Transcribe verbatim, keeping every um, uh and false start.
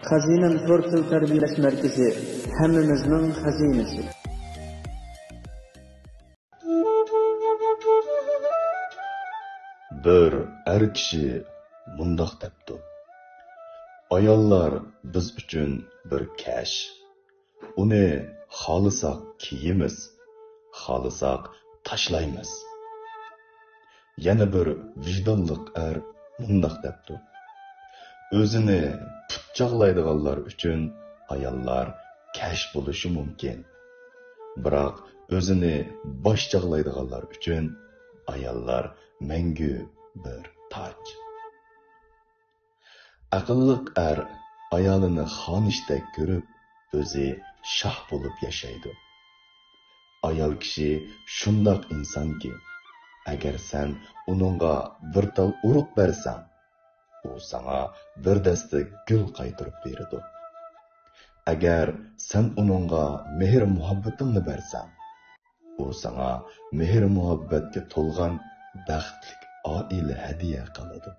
خەزىنەم تور تىل تەربىيەلەش مەركىزى، ھەممىمىزنىڭ خەزىنىسى. بىر ئەر كىشى مۇنداق دەپتۇ: «ئاياللار بىز ئۈچۈن بىر كەش. ئۇنى خالىساق كىيىمىز، خالىساق تاشلايمىز.» يەنە بىر ۋىجدانلىق ئەر مۇنداق دەپتۇ: «ئۆزىنى پۇت چاغلايدىغانلار ئۈچۈن ئاياللار كەش بولۇشى مۇمكىن، بىراق ئۆزىنى باش چاغلايدىغانلار ئۈچۈن ئاياللار مەڭگۈ بىر تاج.» ئەقىللىق ئەر ئايالىنى خانىشتەك كۆرۈپ، ئۆزى شاھ بولۇپ ياشايدۇ. ئايال كىشى شۇنداق ئىنسانكى، ئەگەر سەن ئۇنىڭغا بىر تال ئۇرۇق بەرسەڭ، ئۇ ساڭا بىر دەستە گۈل قايتۇرۇپ بېرىدۇ. ئەگەر سەن ئۇنىڭغا مېھىر-مۇھەببىتىڭنى بەرسەڭ، ئۇ ساڭا مېھىر-مۇھەببەتكە تولغان بەختلىك ئائىلە ھەدىيە قىلىدۇ.